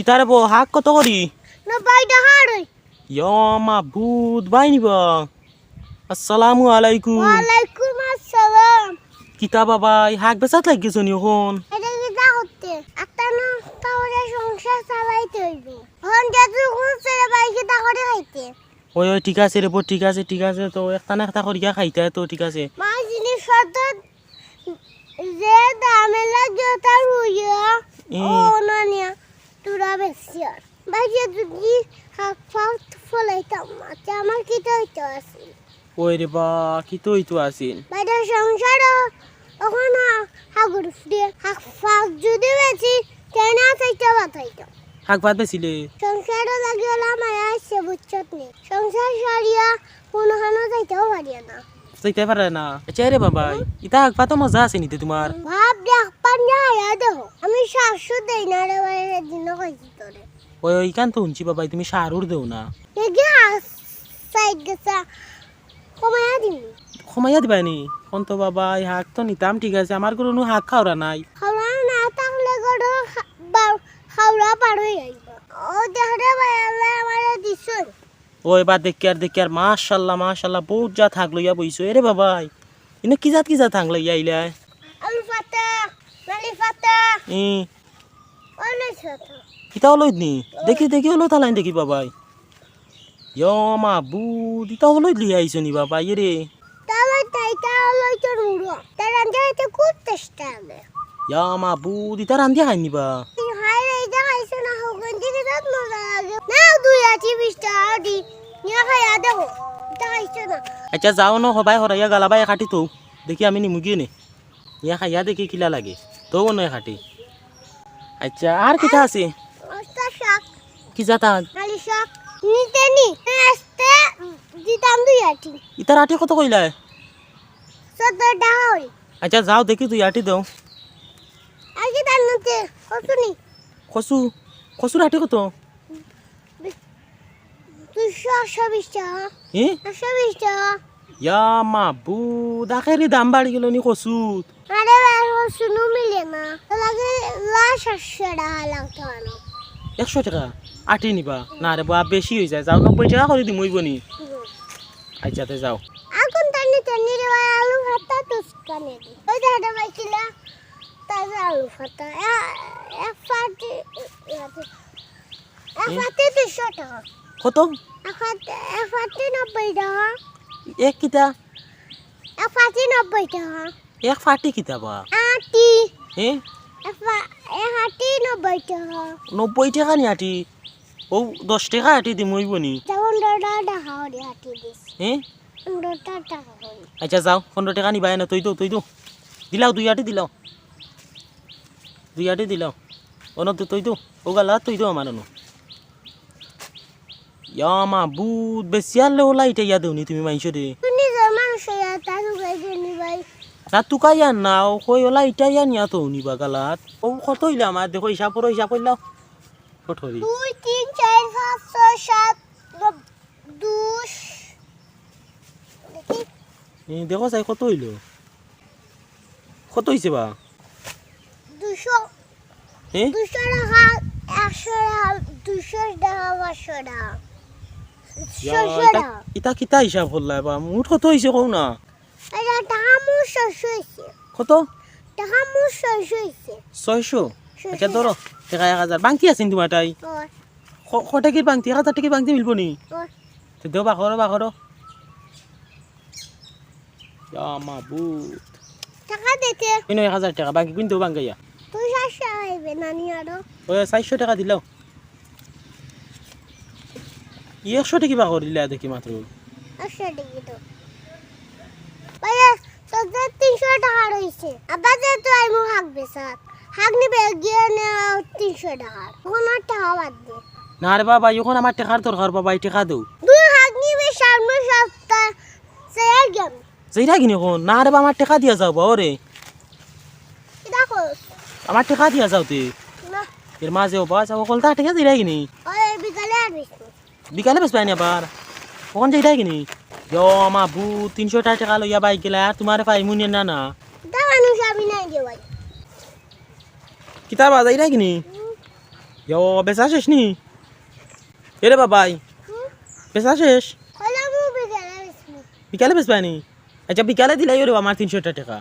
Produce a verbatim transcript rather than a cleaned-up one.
কিতা রে বা, হাক কত করি? নব্বই টেকা। ইয়া মাবুদ, বাই নিবা। আসসালামু আলাইকুম। ওয়ালাইকুম আসসালাম। কিতা বাবাই, হাক বেচাত লাগিগেছো নি অখন? ইটা কিতা করতে? একটা না একটা করি সংসার চালাইতে অইবো। অখন যে তুই খুঁজছে রে ভাই, কিতা করি খাইতে? ওই, ওই, ঠিক আছে রে বা, ঠিক আছে, ঠিক আছে। তো একটা না একটা করিয়া খাইতায় তো, ঠিক আছে। মাছ জিনিস সত্ত্বে যে দামে লাগে তার হইয়া, ই। ও না নিয়া, তোরা বেশি আর। ভাই, যে যদি হাক ফাও ফলাইতাম, আচ্ছা, আমার কিতা অইতো আছিল? ওই রে বা, কিতা অইতো আছিল? ভাই, যে সংসারও অখন হাগুর ফুটে, হাক ফাও যদি বেশি, তাই না চাইতে বাতাইতাম। হাক ফাও বেচিলে? সংসারও লাগিওলা মায়া আছে, বুঝছত নি? সংসার সারিয়া কোনো হানো যাইতেও পারিয়া না। যাইতে পারে না। আচ্ছা রে বাবাই, ইতা হাক ফাও তো মজা আছে নিতে তোমার। ভাব দেখ, পান্না আয়া দেখো। আমি শাশু দেই না রে ভাই, সেদিনও কইছি তোরে। ওই, ওইখান তো শুনছি বাবাই, তুমি শারুর দেও না। এগিয়ে আস, সাইড গেছা। কমাইয়া দিমু। কমাইয়া দিবায় নি? অখন তো বাবাই, হাক তো নিতাম, ঠিক আছে, আমার ঘরো নু হাক খাওরা নাই। খাওরা না থাকলে ঘরো খা-, বা-, খাওরা বারই আইবো। ও দেখ রে ভাই, আল্লায় আমারে দিছইন। ওই বা দেখিয়ার, দেখিয়ার, মাশাআল্লাহ, মাশাআল্লাহ, বউত জাত হাক লইয়া বইছো। এরে বাবাই, ইনো কি জাত, কি জাত হাক লইয়া আইলায়? আলু ফাতা, নালি ফাতা। ই। অলো ফাতা। ইতা অলো নি? দেখি, দেখি, অলো তালাইন দেখি বাবাই। ইয়া মাবুদ, ইতা অলো লইয়া আইছো নি বাবাই, এরে? তাহলে তাই তা অলো তোর মুড়ো। তার আনতে হইতে খুব টেস্ট লাগে। ইয়া মাবুদ, ইতা রান্ধিয়া খাইন নি বা? এই হায় রে, ইতা খাইছো না, হকন দিকে যত মজা লাগে। না, দুই আটি বিশ টেকা দি, নিয়া খাইয়া দেখো। ইতা খাইছো না। আচ্ছা, যাও ন, হবাই হরাইয়া গালাবাই এক আটি থও। দেখি আমি নিমু গিয়ে নে। ইয়া খাইয়া দেখি কিলা লাগে। তো মনে হয় খাটি। আচ্ছা, আর কিতা আছে? অস্তা শাক। কি জাত আগ? নালি শাক। নিতে নি। আস্তে দিতাম দুই আটি। ইতার আটি কত কইলায়? সত্তর টেকা করি। আচ্ছা, যাও দেখি দুই আটি দেও। আর কি তার মধ্যে কচু নি? কচু? কচুর আটি কত? দুইশো, একশো বিশ টেকা। হে? একশো বিশ টেকা। ইয়া মাবুদ, আখেরি দাম বাড়ি গেল নি কচুত। আরে ভাই, কচু নু মিলে না। তো লাগে লাস্ট একশো টেকা লাগতো আনো। একশো টেকা? আটি নিবা? না রে বা, বেশি অই যায়। যাও, নব্বই টেকা করি দিমু, অইবো নি? হুম। আচ্ছা, তে যাও। আগুন টানি টানি রে ভাই, আলু ফাতা টুসকানি দি। ওই দেখো রে ভাই, কিলা তাজা আলু ফাতা। এ-, এক ফাটি, এক এ? ফাটি দুইশো টেকা। কত? এক ফাটি, এক ফাটি নব্বই টেকা। এক কিতা? এক ফাটি নব্বই টেকা। এক ফাটি কিতা বা? আটি। হে? এক ফা-, এক আটি নব্বই টেকা। নব্বই টেকা নি আটি? ও দশ টেকা আটি দিমু, অইবো নি? যেমন দশ টেকা করি আটি দিস। হে? পনেরো টেকা করি। আচ্ছা, যাও, পনেরো টেকা নিবা, এনে থই দেও, থই দেও। দিলাও, দুই আটি দিলাও। দুই আটি দিলাও। অনো তো থই দেও। ও গালা থই দেও আমার অনো। ইয়া মাবুদ, বেশি আনলে ওলা ইটা ইয়া দেও নি তুমি মাইনষরে। তুমি নিজের মানুষ ইয়া, তা তুকাই দেও নি ভাই। না, তুকাই আর না, ও কই ওলা ইটা ইয়া নিয়া তো নিবা গালাত। ও কত অইলো আমার? দেখো, হিসাব করো, হিসাব করলাও। কত অইলো? দুই, তিন, চার, পাঁচ, ছয়, সাত, নব-, দশ। দেখি। এই দেখো চাই কত অইলো? কত অইছে বা? দুইশো। হে? দুইশো টেকা, একশো টেকা, দুইশো টেকা, পাঁচশো টেকা, ইয়া, ছয়শো ইটা, টেকা। ইটা কিতা হিসাব করলায় বা? মোট কত অইছে কও না? ইটা টেকা মোট ছয়শো অইছে। কত? টেকা মোট ছয়শো অইছে। ছয়শো? ছয়শো। আচ্ছা, ধরো, টেকা এক হাজার। বাংতি আছে নি তোমার তাই? অয়। ক-, ক টেকির বাংতি? এক হাজার টেকির বাংতি মিলবো নি? অয়। তে দেও, বার করো, বার করো। ইয়া মাবুদ। টেকা দিতে। ইনো এক হাজার টেকা, বাকি কিন্তু বাঙ্গাইয়া। তুই চারশো আইবে না নি আরো? ওই চারশো টেকা দিলাও। ই একশো টেকি বার করিলা দেখি মাত্র। একশো টেকি তো। ভাইয়া, তোর যে তিনশো টেকা রইছে। আবার যে তুই আইমু হাক বেচাত। হাক নিবে গিয়ে নে তিনশো টেকা। কোনো টেকা বাদ দে। না রে বাবা, এখন আমার টেকার দরকার বাবা, এই টেকা দেও। দুই হাক নিবে সামনে সপ্তাহ। যাইরাগি নি অখন? না রে বা, আমার টেকা দিয়া যাও বা, ওরে। কিতা কস? আমার টেকা দিয়া যাও তে। না। এর মাঝে ও বা, যাও, অকলতা টেকা যাইরাগি নি? ওরে, বিকালে আর বেচবো। বিকালে বেচবায় নি আবার? অখন যাইরাগি নি? ইয়ো, মাবুদ, তিনশো টেকা লইয়া বাইক গেলা, আর তোমারে পাইমু নি না, না। তা মানুষ আমি নাই যে ভাই। কিতা বা, যাইরাগি নি? হুম। ইয়ো, বেচা শেষ নি? এরে বাবাই, বেচা শেষ? বিকালে বেচবায় নি? আচ্ছা, বিকালে দিলাইও রে বা আমার তিনশো টেকা।